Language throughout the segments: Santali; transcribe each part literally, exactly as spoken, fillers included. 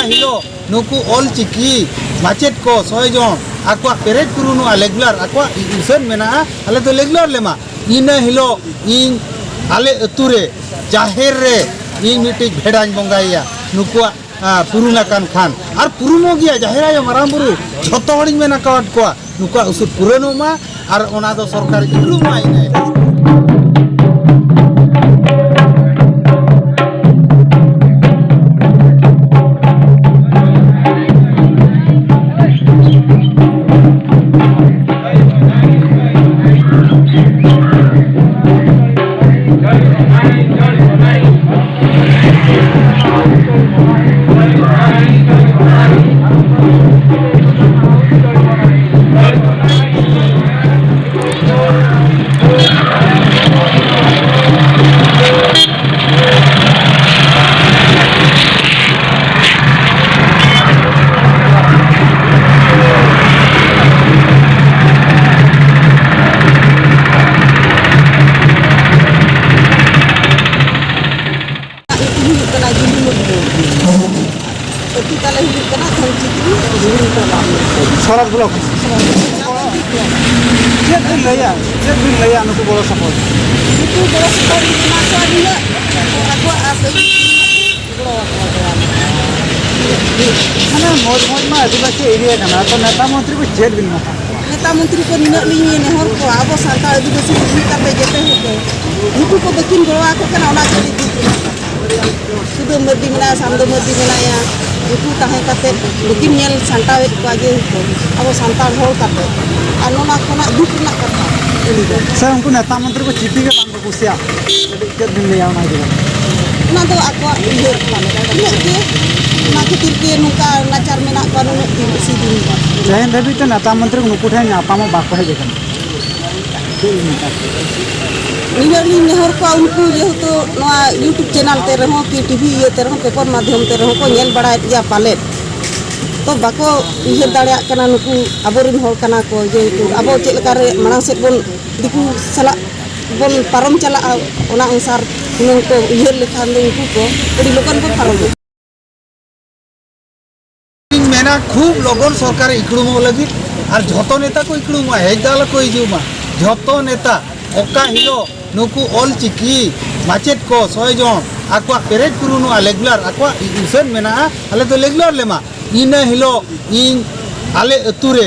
ᱦᱤᱞᱳᱜ ᱱᱩᱠᱩ ᱚᱞ ᱪᱤᱠᱤ ᱢᱟᱪᱮᱫ ᱠᱚ ᱥᱚᱭ ᱡᱚᱱ ᱟᱠᱚᱣᱟᱜ ᱯᱮᱨᱮᱡ ᱯᱩᱨᱩᱱᱚᱜᱼᱟ, ᱞᱮᱜᱩᱞᱟᱨ ᱟᱠᱚᱣᱟᱜ ᱩᱥᱟᱹᱱ ᱢᱮᱱᱟᱜᱼᱟ, ᱟᱞᱮ ᱫᱚ ᱞᱮᱜᱩᱞᱟᱨ ᱞᱮ ᱮᱢᱟ᱾ ᱤᱱᱟᱹ ᱦᱤᱞᱳᱜ ᱤᱧ ᱟᱞᱮ ᱟᱹᱛᱩ ᱨᱮ ᱡᱟᱦᱮᱨ ᱨᱮ ᱤᱧ ᱢᱤᱫᱴᱤᱡ ᱵᱷᱮᱰᱟᱧ ᱵᱚᱸᱜᱟᱭᱮᱭᱟ, ᱱᱩᱠᱩᱣᱟᱜ, ᱟ, ᱯᱩᱨᱩᱱ ᱟᱠᱟᱱ ᱠᱷᱟᱱ᱾ ᱟᱨ ᱯᱩᱨᱩᱱᱚᱜ ᱜᱮᱭᱟ, ᱡᱟᱦᱮᱨ ᱟᱭᱳ, ᱢᱟᱨᱟᱝ ᱵᱩᱨᱩ, ᱡᱷᱚᱛᱚ ᱦᱚᱲᱤᱧ ᱢᱮᱱ ᱟᱠᱟᱣᱟᱫ ᱠᱚᱣᱟ, ᱱᱩᱠᱩᱣᱟᱜ ᱩᱥᱩᱞ ᱯᱩᱨᱟᱹᱱᱚᱜ ᱢᱟ ᱟᱨ ᱚᱱᱟ ᱫᱚ ᱥᱚᱨᱠᱟᱨ ᱤᱫᱤ ᱢᱟ ᱤᱱᱟᱹ ᱦᱤᱞᱳᱜ᱾ ᱟᱹᱛᱩ ᱦᱩᱭᱩᱜ ᱠᱟᱱᱟ ᱡᱩᱞᱤ ᱢᱩᱨᱢᱩ᱾ ᱟᱹᱛᱩ ᱛᱟᱞᱮ ᱦᱩᱭᱩᱜ ᱠᱟᱱᱟ ᱫᱷᱚᱱᱪᱤᱛᱨᱤ ᱡᱩᱞᱤ ᱛᱟᱞᱟ᱾ ᱥᱚᱨᱟᱴ ᱵᱞᱚᱠ᱾ ᱪᱮᱫ ᱵᱤᱱ ᱞᱟᱹᱭᱟ, ᱪᱮᱫ ᱵᱤᱱ ᱞᱟᱹᱭᱟ ᱱᱩᱠᱩ ᱜᱚᱲᱚ ᱥᱚᱯᱚᱦᱚᱫ? ᱱᱩᱠᱩ ᱜᱚᱲᱚ ᱥᱚᱯᱚᱦᱚᱫ ᱵᱤᱱ ᱮᱢᱟ ᱠᱚᱣᱟ ᱱᱩᱱᱟᱹᱜ, ᱟᱠᱚᱣᱟᱜ ᱟᱥ ᱟᱹᱭᱩᱨ ᱜᱚᱲᱚ ᱟᱠᱚᱣᱟ ᱠᱚ᱾ ᱢᱟᱱᱮ ᱢᱚᱡᱽ ᱢᱚᱡᱽ ᱢᱟ ᱟᱹᱫᱤᱵᱟᱹᱥᱤ ᱮᱨᱤᱭᱟ ᱠᱟᱱᱟ, ᱛᱚ ᱱᱮᱛᱟ ᱢᱚᱱᱛᱨᱤ ᱠᱚ ᱪᱮᱫ ᱵᱤᱱ ᱢᱮᱛᱟ ᱠᱚᱣᱟ? ᱱᱮᱛᱟ ᱢᱚᱱᱛᱨᱤ ᱠᱚ ᱱᱤᱱᱟᱹᱜ ᱞᱤᱧ ᱱᱮᱦᱚᱨ ᱠᱚᱣᱟ, ᱟᱵᱚ ᱥᱟᱱᱛᱟᱲ ᱟᱹᱫᱤᱵᱟᱹᱥᱤ ᱤᱫᱤ ᱠᱟᱛᱮ ᱡᱮᱛᱮ ᱦᱚᱲ ᱠᱚ, ᱱᱩᱠᱩ ᱠᱚ ᱵᱟᱹᱠᱤᱱ ᱜᱚᱲᱚ ᱟᱠᱚ ᱠᱟᱱᱟ, ᱚᱱᱟ ᱜᱮ ᱟᱹᱰᱤ ᱫᱩᱠ ᱨᱮᱱᱟᱜ ᱠᱟᱛᱷᱟ᱾ ᱥᱩᱫᱷᱟᱹ ᱢᱟᱹᱨᱰᱤ ᱢᱮᱱᱟᱭᱟ, ᱥᱟᱢᱫᱚ ᱢᱟᱹᱨᱰᱤ ᱢᱮᱱᱟᱭᱟ, ᱩᱱᱠᱩ ᱛᱟᱦᱮᱸ ᱠᱟᱛᱮ ᱵᱟᱹᱠᱤᱱ ᱧᱮᱞ ᱥᱟᱢᱴᱟᱣᱮᱫ ᱠᱚᱣᱟ ᱡᱮᱦᱮᱛᱩ ᱟᱵᱚ ᱥᱟᱱᱛᱟᱲ ᱦᱚᱲ ᱠᱟᱛᱮ, ᱟᱨ ᱱᱚᱣᱟ ᱠᱷᱚᱱᱟᱜ ᱫᱩᱠ ᱨᱮᱱᱟᱜ ᱠᱟᱛᱷᱟ ᱩᱱᱤ ᱫᱚ᱾ ᱥᱮ ᱩᱱᱠᱩ ᱱᱮᱛᱟ ᱢᱚᱱᱛᱨᱤ ᱠᱚ ᱪᱤᱴᱷᱤ ᱜᱮ ᱵᱟᱝ ᱠᱚ ᱠᱩᱥᱤᱭᱟᱜ, ᱠᱟᱹᱴᱤᱡ ᱪᱮᱫ ᱵᱤᱱ ᱞᱟᱹᱭᱟ ᱚᱱᱟ ᱤᱫᱤ ᱠᱟᱛᱮ? ᱚᱱᱟ ᱫᱚ ᱟᱠᱚᱣᱟᱜ ᱩᱭᱦᱟᱹᱨ ᱯᱟᱞᱮ ᱩᱱᱟᱹᱜ ᱜᱮ, ᱚᱱᱟ ᱠᱷᱟᱹᱛᱤᱨ ᱜᱮ ᱱᱚᱝᱠᱟ ᱱᱟᱪᱟᱨ ᱢᱮᱱᱟᱜ ᱠᱚᱣᱟ ᱱᱩᱱᱟᱹᱜ ᱫᱤᱱ, ᱵᱮᱥᱤ ᱫᱤᱱ ᱫᱚ᱾ ᱛᱮᱦᱮᱧ ᱫᱷᱟᱹᱵᱤᱡ ᱛᱮ ᱱᱮᱛᱟ ᱢᱚᱱᱛᱨᱤ ᱱᱩᱠᱩ ᱴᱷᱮᱱ ᱧᱟᱯᱟᱢᱚᱜ ᱵᱟᱠᱚ ᱦᱮᱡ ᱟᱠᱟᱱᱟ᱾ ᱪᱮᱫ ᱵᱤᱱ ᱢᱮᱛᱟ ᱠᱚᱣᱟ? ᱱᱤᱱᱟᱹᱜ ᱞᱤᱧ ᱱᱮᱦᱚᱨ ᱠᱚᱣᱟ, ᱩᱱᱠᱩ ᱡᱮᱦᱮᱛᱩ ᱱᱚᱣᱟ YouTube ᱪᱮᱱᱮᱞ ᱛᱮ ᱨᱮᱦᱚᱸ ᱠᱤ ᱴᱤᱵᱷᱤ ᱤᱭᱟᱹ ᱛᱮ ᱨᱮᱦᱚᱸ, ᱯᱮᱯᱟᱨ ᱢᱟᱫᱽᱫᱷᱚᱢ ᱛᱮ ᱨᱮᱦᱚᱸ ᱠᱚ ᱧᱮᱞ ᱵᱟᱲᱟᱭᱮᱫ ᱜᱮᱭᱟ ᱯᱟᱞᱮᱫ, ᱛᱚ ᱵᱟᱠᱚ ᱩᱭᱦᱟᱹᱨ ᱫᱟᱲᱮᱭᱟᱜ ᱠᱟᱱᱟ ᱱᱩᱠᱩ ᱟᱵᱚᱨᱮᱱ ᱦᱚᱲ ᱠᱟᱱᱟ ᱠᱚ, ᱡᱮᱦᱮᱛᱩ ᱟᱵᱚ ᱪᱮᱫ ᱞᱮᱠᱟ ᱨᱮ ᱢᱟᱲᱟᱝ ᱥᱮᱫ ᱵᱚᱱ ᱫᱤᱠᱩ ᱥᱟᱞᱟᱜ ᱵᱚᱱ ᱯᱟᱨᱚᱢ ᱪᱟᱞᱟᱜᱼᱟ, ᱚᱱᱟ ᱚᱱᱩᱥᱟᱨ ᱦᱩᱱᱟᱹᱝ ᱠᱚ ᱩᱭᱦᱟᱹᱨ ᱞᱮᱠᱷᱟᱱ ᱫᱚ ᱩᱱᱠᱩ ᱠᱚ ᱟᱹᱰᱤ ᱞᱚᱜᱚᱱ ᱵᱚᱱ ᱯᱟᱨᱚᱢᱚᱜᱼᱟ᱾ ᱠᱷᱩᱵ ᱞᱚᱜᱚᱱ ᱥᱚᱨᱠᱟᱨ ᱤᱠᱲᱩᱢᱚᱜ ᱞᱟᱹᱜᱤᱫ ᱟᱨ ᱡᱷᱚᱛᱚ ᱱᱮᱛᱟ ᱠᱚ ᱤᱠᱲᱩᱢᱚᱜᱼᱟ, ᱦᱮᱡ ᱫᱚ ᱟᱞᱚ ᱠᱚ ᱦᱤᱡᱩᱜ ᱢᱟ᱾ ᱡᱷᱚᱛᱚ ᱱᱮᱛᱟ ᱚᱠᱟ ᱦᱤᱞᱳᱜ ᱱᱩᱠᱩ ᱚᱞ ᱪᱤᱠᱤ ᱢᱟᱪᱮᱫ ᱠᱚ ᱥᱚᱭ ᱡᱚᱱ ᱟᱠᱚᱣᱟᱜ ᱯᱮᱨᱮᱡ ᱯᱩᱨᱩᱱᱚᱜᱼᱟ, ᱞᱮᱜᱩᱞᱟᱨ ᱟᱠᱚᱣᱟᱜ ᱩᱥᱟᱹᱫ ᱢᱮᱱᱟᱜᱼᱟ, ᱟᱞᱮ ᱫᱚ ᱞᱮᱜᱩᱞᱟᱨ ᱞᱮᱢᱟ, ᱤᱱᱟᱹ ᱦᱤᱞᱳᱜ ᱤᱧ ᱟᱞᱮ ᱟᱹᱛᱩ ᱨᱮ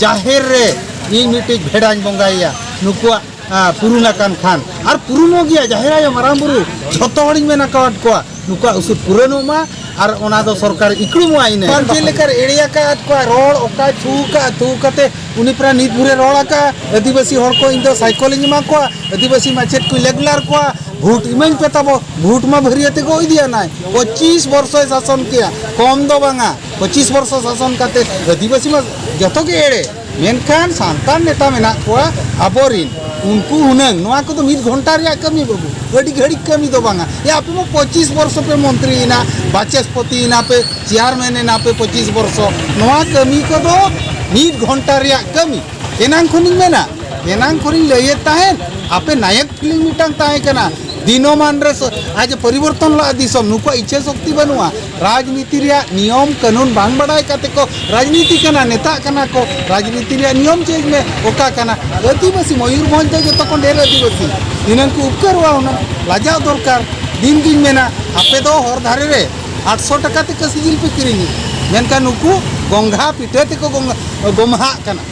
ᱡᱟᱦᱮᱨ ᱨᱮ ᱤᱧ ᱢᱤᱫᱴᱤᱡ ᱵᱷᱮᱰᱟᱧ ᱵᱚᱸᱜᱟᱭᱮᱭᱟ᱾ ᱱᱩᱠᱩᱣᱟᱜ ᱟ, ᱯᱩᱨᱩᱱ ᱟᱠᱟᱱ ᱠᱷᱟᱱ, ᱟᱨ ᱯᱩᱨᱩᱱᱚᱜ ᱜᱮᱭᱟ, ᱡᱟᱦᱮᱨ ᱟᱭᱳ, ᱢᱟᱨᱟᱝ ᱵᱩᱨᱩ, ᱡᱷᱚᱛᱚ ᱦᱚᱲᱤᱧ ᱢᱮᱱ ᱟᱠᱟᱣᱟᱫ ᱠᱚᱣᱟ, ᱱᱩᱠᱩᱣᱟᱜ ᱩᱥᱩᱫ ᱯᱩᱨᱟᱹᱱᱚᱜ ᱢᱟ, ᱟᱨ ᱚᱱᱟ ᱫᱚ ᱥᱚᱨᱠᱟᱨ ᱤᱠᱲᱩᱢᱚᱜᱼᱟ᱾ ᱤᱱᱟᱹ ᱵᱟᱝ ᱪᱮᱫ ᱞᱮᱠᱟ ᱮᱲᱮ ᱟᱠᱟᱫ ᱠᱚᱣᱟ, ᱨᱚᱲ ᱚᱠᱟ ᱛᱷᱩ ᱠᱟᱜ, ᱛᱷᱩ ᱠᱟᱛᱮ ᱩᱱᱤ ᱯᱨᱟᱭ ᱱᱤᱛ ᱵᱷᱳᱨᱮ ᱨᱚᱲ ᱟᱠᱟᱫ, "ᱟᱹᱫᱤᱵᱟᱹᱥᱤ ᱦᱚᱲ ᱠᱚ ᱤᱧ ᱫᱚ ᱥᱟᱭᱠᱚᱞ ᱤᱧ ᱮᱢᱟ ᱠᱚᱣᱟ, ᱟᱹᱫᱤᱵᱟᱹᱥᱤ ᱢᱟᱪᱮᱫ ᱠᱚᱧ ᱞᱮᱜᱩᱞᱟᱨ ᱠᱚᱣᱟ, ᱵᱷᱳᱴ ᱤᱢᱟᱹᱧ ᱯᱮ ᱛᱟᱵᱚ", ᱵᱷᱳᱴ ᱢᱟ ᱵᱷᱟᱹᱨᱤᱭᱟᱹ ᱛᱮᱠᱚ ᱤᱫᱤᱭᱟ᱾ ᱱᱟᱭ ᱯᱚᱸᱪᱤᱥ ᱵᱚᱨᱥᱚᱭ ᱥᱟᱥᱚᱱ ᱠᱮᱭᱟ, ᱠᱚᱢ ᱫᱚ ᱵᱟᱝᱟ, ᱯᱚᱸᱪᱤᱥ ᱵᱚᱨᱥᱚ ᱥᱟᱥᱚᱱ ᱠᱟᱛᱮ ᱟᱹᱫᱤᱵᱟᱹᱥᱤ ᱢᱟ ᱡᱚᱛᱚ ᱜᱮ ᱮᱲᱮ᱾ ᱢᱮᱱᱠᱷᱟᱱ ᱥᱟᱱᱛᱟᱲ ᱱᱮᱛᱟ ᱢᱮᱱᱟᱜ ᱠᱚᱣᱟ ᱟᱵᱚᱨᱤᱱ, ᱩᱱᱠᱩ ᱦᱩᱱᱟᱹᱝ ᱱᱚᱣᱟ ᱠᱚᱫᱚ ᱢᱤᱫ ᱜᱷᱚᱱᱴᱟ ᱨᱮᱭᱟᱜ ᱠᱟᱹᱢᱤ ᱵᱟᱹᱵᱩ, ᱟᱹᱰᱤ ᱜᱷᱟᱹᱲᱤᱡ ᱠᱟᱹᱢᱤ ᱫᱚ ᱵᱟᱝᱟ᱾ ᱭᱟ, ᱟᱯᱮ ᱢᱟ ᱯᱚᱸᱪᱤᱥ ᱵᱚᱨᱥᱚ ᱯᱮ ᱢᱚᱱᱛᱨᱤ ᱮᱱᱟ, ᱵᱟᱪᱚᱥᱯᱚᱛᱤ ᱮᱱᱟ ᱯᱮ, ᱪᱮᱭᱟᱨᱢᱮᱱ ᱮᱱᱟ ᱯᱮ ᱯᱚᱸᱪᱤᱥ ᱵᱚᱨᱥᱚ, ᱱᱚᱣᱟ ᱠᱟᱹᱢᱤ ᱠᱚᱫᱚ ᱢᱤᱫ ᱜᱷᱚᱱᱴᱟ ᱨᱮᱭᱟᱜ ᱠᱟᱹᱢᱤ᱾ ᱮᱱᱟᱝ ᱠᱷᱚᱱᱤᱧ ᱢᱮᱱᱟ, ᱮᱱᱟᱝ ᱠᱷᱚᱱᱤᱧ ᱞᱟᱹᱭᱮᱫ ᱛᱟᱦᱮᱸᱫ, ᱟᱯᱮ ᱱᱟᱭᱚᱠ ᱯᱷᱤᱞᱢ ᱢᱤᱫᱴᱟᱝ ᱛᱟᱦᱮᱸ ᱠᱟᱱᱟ, ᱫᱤᱱᱚᱢᱟᱱ ᱨᱮ ᱥᱚ-, ᱟᱡ ᱯᱚᱨᱤᱵᱚᱨᱛᱚᱱ ᱞᱟᱜ ᱫᱤᱥᱚᱢ, ᱱᱩᱠᱩᱣᱟᱜ ᱤᱪᱪᱷᱟᱹ ᱥᱚᱠᱛᱤ ᱵᱟᱹᱱᱩᱜᱼᱟ᱾ ᱨᱟᱡᱽᱱᱤᱛᱤ ᱨᱮᱭᱟᱜ ᱱᱤᱭᱚᱢ ᱠᱟᱹᱱᱩᱱ ᱵᱟᱝ ᱵᱟᱰᱟᱭ ᱠᱟᱛᱮ ᱠᱚ ᱨᱟᱡᱽᱱᱤᱛᱤ ᱠᱟᱱᱟ, ᱱᱮᱛᱟᱜ ᱠᱟᱱᱟ ᱠᱚ, ᱨᱟᱡᱽᱱᱤᱛᱤ ᱨᱮᱭᱟᱜ ᱱᱤᱭᱚᱢ ᱪᱮᱫ ᱢᱮ, ᱚᱠᱟ ᱠᱟᱱᱟ? ᱟᱹᱫᱤᱵᱟᱹᱥᱤ, ᱢᱚᱭᱩᱨᱵᱷᱚᱸᱡᱽ ᱫᱚ ᱡᱚᱛᱚ ᱠᱷᱚᱱ ᱰᱷᱮᱨ ᱟᱹᱫᱤᱵᱟᱹᱥᱤ᱾ ᱤᱱᱟᱹᱝ ᱠᱚ ᱩᱯᱠᱟᱹᱨᱚᱜᱼᱟ ᱦᱩᱱᱟᱹᱝ, ᱞᱟᱡᱟᱣ ᱫᱚᱨᱠᱟᱨ᱾ ᱫᱤᱱ ᱜᱤᱧ ᱢᱮᱱᱟ, ᱟᱯᱮ ᱫᱚ ᱦᱚᱨ ᱫᱷᱟᱨᱮ ᱨᱮ ᱟᱴᱥᱚ ᱴᱟᱠᱟ ᱛᱮ ᱠᱟᱹᱥᱤ ᱡᱤᱞ ᱯᱮ ᱠᱤᱨᱤᱧᱟ, ᱢᱮᱱᱠᱷᱟᱱ ᱱᱩᱠᱩ ᱜᱚᱝᱜᱷᱟ ᱯᱤᱴᱷᱟᱹ ᱛᱮᱠᱚ ᱜᱚᱝ-, ᱜᱚᱢᱦᱟᱜ ᱠᱟᱱᱟ᱾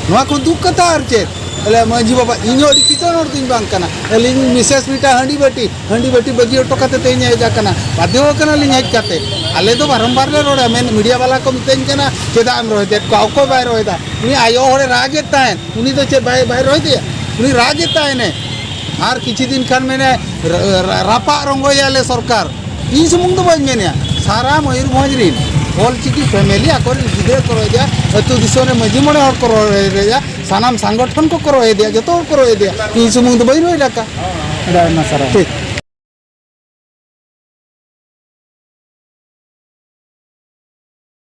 ᱱᱚᱣᱟ ᱠᱷᱚᱱ ᱫᱩᱠ ᱠᱟᱛᱷᱟ ᱟᱨ ᱪᱮᱫ? ᱟᱞᱮ ᱢᱟᱹᱡᱷᱤ ᱵᱟᱵᱟ, ᱤᱧ ᱦᱚᱸ ᱟᱹᱰᱤ ᱠᱤᱥᱟᱹᱬ ᱦᱚᱲ ᱫᱩᱧ ᱵᱟᱝ ᱠᱟᱱᱟ᱾ ᱟᱹᱞᱤᱧ ᱢᱤᱥᱮᱥ ᱢᱤᱫᱴᱟᱝ ᱦᱟᱺᱰᱤ ᱵᱟᱹᱴᱤ, ᱦᱟᱺᱰᱤ ᱵᱟᱹᱴᱤ ᱵᱟᱹᱜᱤ ᱦᱚᱴᱚ ᱠᱟᱛᱮ ᱛᱮᱦᱮᱧ ᱦᱮᱡ ᱟᱠᱟᱱᱟ, ᱵᱟᱫᱷᱭᱚ ᱟᱠᱟᱱᱟᱞᱤᱧ ᱦᱮᱡ ᱠᱟᱛᱮ᱾ ᱟᱞᱮ ᱫᱚ ᱵᱟᱨᱚᱢᱵᱟᱨ ᱞᱮ ᱨᱚᱲᱟ, ᱢᱮᱱ, ᱢᱤᱰᱤᱭᱟ ᱵᱟᱞᱟ ᱠᱚ ᱢᱤᱛᱟᱹᱧ ᱠᱟᱱᱟ, "ᱪᱮᱫᱟᱜ ᱮᱢ ᱨᱚᱦᱮᱫᱮᱫ ᱠᱚᱣᱟ?" ᱚᱠᱚᱭ ᱵᱟᱭ ᱨᱚᱦᱮᱫᱟ? ᱩᱱᱤ ᱟᱭᱳ ᱦᱚᱲᱮ ᱨᱟᱜᱮᱫ ᱛᱟᱦᱮᱸᱫ, ᱩᱱᱤ ᱫᱚ ᱪᱮᱫ ᱵᱟᱭ, ᱵᱟᱭ ᱨᱚᱦᱮᱫᱮᱭᱟ? ᱩᱱᱤ ᱨᱟᱜᱮᱫ ᱛᱟᱦᱮᱱᱮ᱾ ᱟᱨ ᱠᱤᱪᱷᱩ ᱫᱤᱱ ᱠᱷᱟᱱ ᱢᱮᱱᱮ, ᱨᱟ-, ᱨᱟ-, ᱨᱟᱯᱟᱜ ᱨᱚᱝᱜᱚᱭᱟᱞᱮ ᱥᱚᱨᱠᱟᱨ᱾ ᱤᱧ ᱥᱩᱢᱩᱝ ᱫᱚ ᱵᱟᱹᱧ ᱢᱮᱱᱮᱜᱼᱟ, ᱥᱟᱨᱟ ᱢᱚᱭᱩᱨᱵᱷᱚᱸᱡᱽ ᱨᱤᱱ ᱚᱞᱪᱤᱠᱤ ᱯᱷᱮᱢᱮᱞᱤ ᱟᱠᱚᱨᱮᱱ ᱜᱤᱫᱽᱨᱟᱹ ᱠᱚ ᱨᱚᱦᱮᱫᱮᱭᱟ, ᱟᱹᱛᱩ ᱫᱤᱥᱚᱢ ᱨᱮ ᱢᱟᱹᱡᱷᱤ ᱢᱚᱬᱮ ᱦᱚᱲ ᱠᱚ ᱨᱚᱦᱮᱫᱮᱭᱟ, ᱥᱟᱱᱟᱢ ᱥᱟᱝᱜᱚᱴᱷᱚᱱ ᱠᱚᱠᱚ ᱨᱚᱦᱮᱫᱮᱭᱟ, ᱡᱚᱛᱚ ᱦᱚᱲ ᱠᱚ ᱨᱚᱦᱮᱫᱮᱭᱟ, ᱤᱧ ᱥᱩᱢᱩᱝ ᱫᱚ ᱵᱟᱹᱧ ᱨᱚᱦᱮᱫ ᱟᱠᱟᱫ᱾ ᱟᱹᱰᱤ ᱟᱭᱢᱟ ᱥᱟᱨᱦᱟᱣ᱾ ᱴᱷᱤᱠ᱾